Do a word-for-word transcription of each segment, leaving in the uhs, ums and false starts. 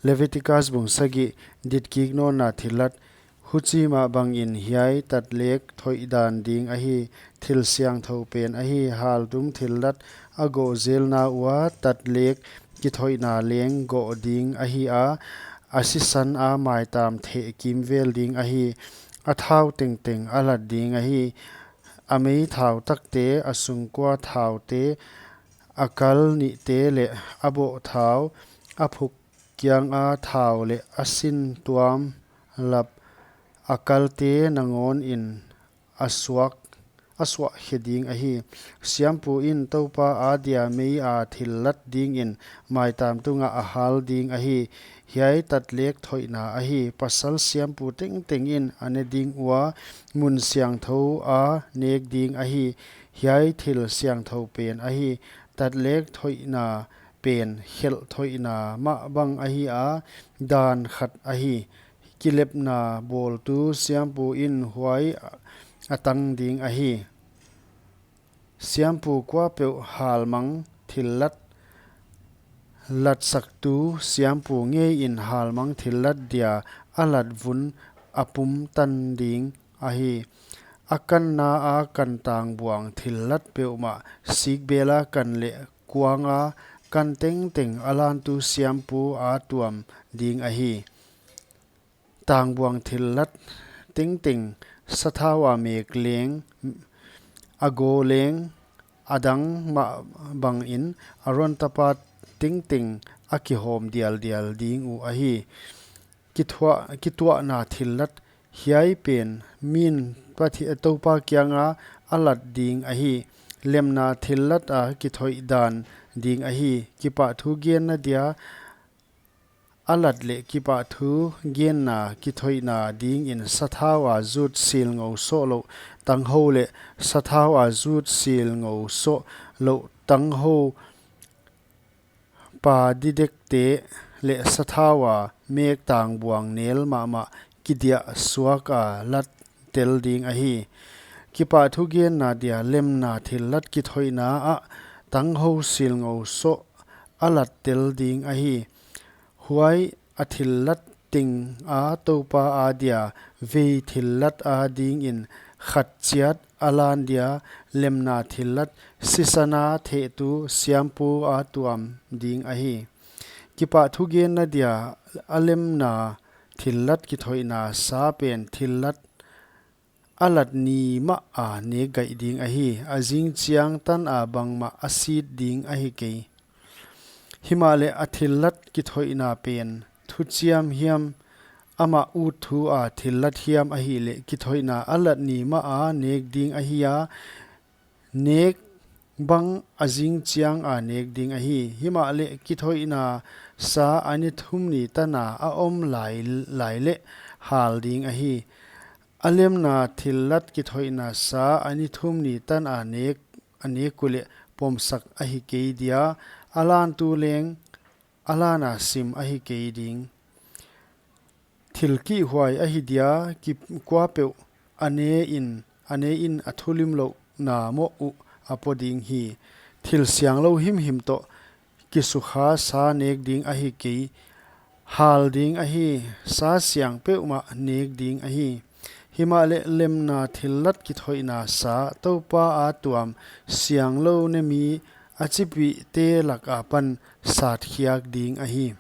Leviticus bung sagih, ditkik nawnna thillat. Huchi mah bangin hiai tatlek thoihdan ding ahi, thil siangthou pen ahi, haltum thillat a goh zelna ua tatlek kithoihna leng goh ding ahi a, a sisan a maitam theh kimvel ding ahi. A thau tengteng a lat ding ahi, a mei thau takte, a sungkua thaute, a kal nihte leh a boh thau, a phuk kianga thau leh a sin tuam lap, a kalte nangawnin a suak, a suah khe ding ahi. Siampu in Toupa adia mei a thillat dingin maitam tungah a hal ding ahi. Hiai tatlek thoihna ahi. Pasal siampu tengtengin a ne ding ua, mun siangthou a nek ding ahi. Hiai thil siangthou pen ahi. Tatlek thoihna pen khelh thoihna mah bang ahi a, dan khat ahi. Kilepna bawltu siampu in huai a tang ding ahi. Siampu kuapeuh halmang thillat latsaktu siampu ngeiin halmang thillat dia a lat vun a pum tan ding ahi. A kanna a kan tangbuang thillat peuhmah, sikbela kan leh kuanga kan tengteng a lantu siampu a tuam ding ahi. Tangbuang thillat tengteng sathau a mek leng, a go leng, a dang mah bangin Aron tapa tengteng a kihawm dialdial ding uh ahi. Kithuah, kituahna thillat, hiai pen min Pathi-, Toupa kianga a lat ding ahi. Lemna thillat a kithoihdan ding ahi. Kipahthu genna dia a lat leh kipahthu genna kithoihna dingin sathau a zut silngou soh louh tanghou leh sathau a zut silngou soh louh tanghou, pa didekte leh sathau a mek tangbuang nel mahmah kidiah suak a lat tel ding ahi. Kipahthu genna dia lemna thillat kithoihna ah tanghou silngou soh a lat tel ding ahi. Huai a thillat teng a Toupa adia vei thillat a dingin khat chiat a lan dia lemna thillat sisan a thehtu siampu a tuam ding ahi. Kipahthu genna dia a lemna thillat kithoihna sa pen thillat a lat ni mah a nek gaih ding ahi. A zing chiang tan a bangmah a sit ding ahi kei. Himahleh a thillat kithoihna pen thuchiam hiam, amah ut thu a thillat hiam ahihleh kithoihna a lat ni mah a nek ding ahi a, nek bang a zing chiang a nek ding ahi. Himahleh kithoihna sa a ni thum ni tan a a om lai, lai leh hal ding ahi. A lemna thillat kithoihna sa a ni thum ni tan a nek, a nek uleh pomsak ahi kei dia, a lantu leng a lan a sim ahi kei ding. Thil kihhuai ahi dia, ki-, kuapeuh a ne in, a ne in a thulimlouhna moh uh a po ding hi. Thil sianglou himhim toh kisukha sa nek ding ahi kei, hal ding ahi, sa siang peuhmah nek ding ahi. Himahleh lemna thillat kithoihna sa Toupa a tuam sianglou ne mi a chipihte lak apan satkhiak ding ahi.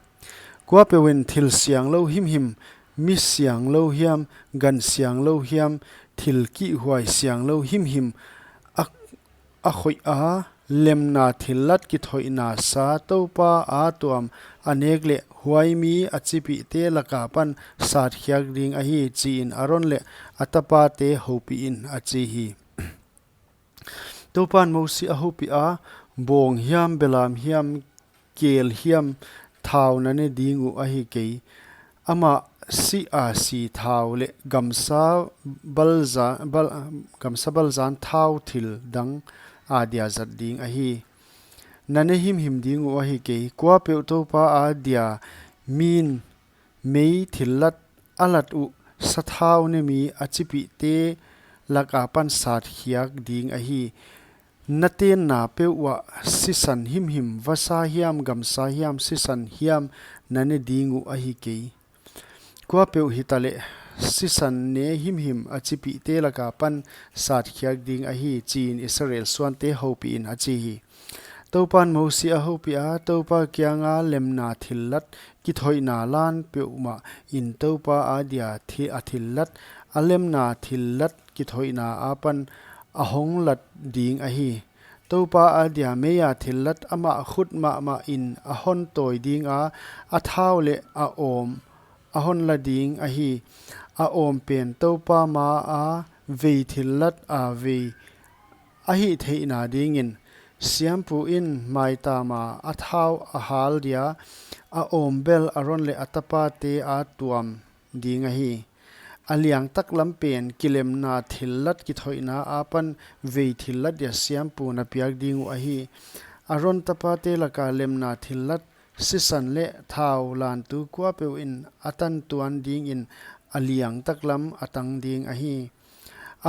Kuapeuh in thil sianglou himhim, mi sianglou hiam, gan sianglou hiam, thil kihhuai sianglou himhim a, a khoih a, lemna thillat kithoihna sa Toupa a tuam a nek leh huai mi a chipihte lak apan satkhiak ding ahi, chiin Aron leh a tapate houpihin, a chi hi. Toupan Mosi a houpiha, bawng hiam, belam hiam, kel hiam, thau na ne ding uh ahi kei. Amah si a si thau leh gamsa balza-, bal-, gamsa balzan thau thil dang adia zat ding ahi. Na ne himhim ding uh ahi kei. Kuapeuh Toupa adia min mei thillat a lat uh sathau ne mi a chipihte lak apan satkhiak ding ahi. Na tenna peuh uah sisan himhim, vasa hiam, gamsa hiam, sisan hiam, na ne ding uh ahi kei. Kuapeuh hitaleh, sisan ne himhim a chipihte laka pan sat khiak ding ahi, chiin Israel suante houpihin a chi hi. Toupan Mosi a houpih a, Toupa kianga lemna thillat kithoihna lan peuhmah in Toupa adia thi-, a thillat, a lemna thillat kithoihna apan a hong lat ding ahi. Toupa adia meia thillat amah khut mahmah in a hon tawi dinga, a thau leh a awm a hon la ding ahi. A awm pen Toupa maa vei thillat a vei a hih theihna dingin, siampu in maitama a thau a hal dia, a awm bel Aron leh a tapate a tuam ding ahi. A liang taklam pen kilemna thillat kithoihna apan vei thillat dia siampu na piak ding uh ahi. Aron tapate laka lemna thillat sisan leh thau lantu kuapeuh in a tantuan dingin a liang taklam a tang ding ahi.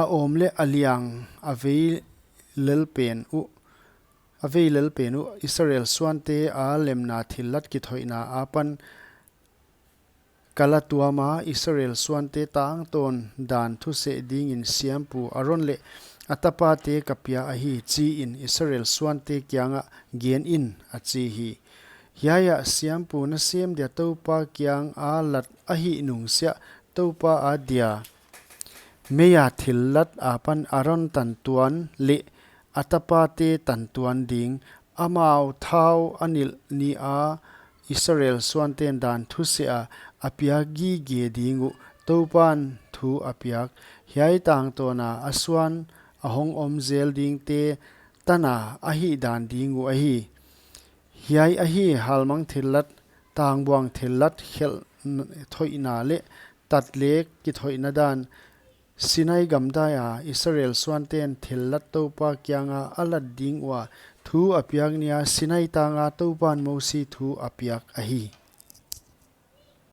A awm leh a liang a vei lel pen uh, a vei lel pen uh Israel suante a lemna thillat kithoihna apan ka la tuama, Israel suante tangtawn dan thuseh dingin siampu Aron leh a tapate ka pia ahi, chiin Israel suante kiangah genin, a chi hi. Hiaia siampu nasem dia Toupa kianga lat ahih nungsiah Toupa adia meia thillat apan Aron tantuan leh a tapate tantuan ding, amau thau a nilh nia Israel suanten dan thuseh a a piak gige ding uh Toupan thu a piak. Hiai tangtawna a suan a hong om zel dingte tana a hihdan ding uh ahi. Hiai ahi halmang thillat, tangbuang thillat, khelh thoihna leh tatlek kithoihna dan, Sinai gamdaia Israel suanten thillat Toupa kianga a lat ding ua thu a piak nia Sinai tanga Toupan Mosi thu a piak ahi.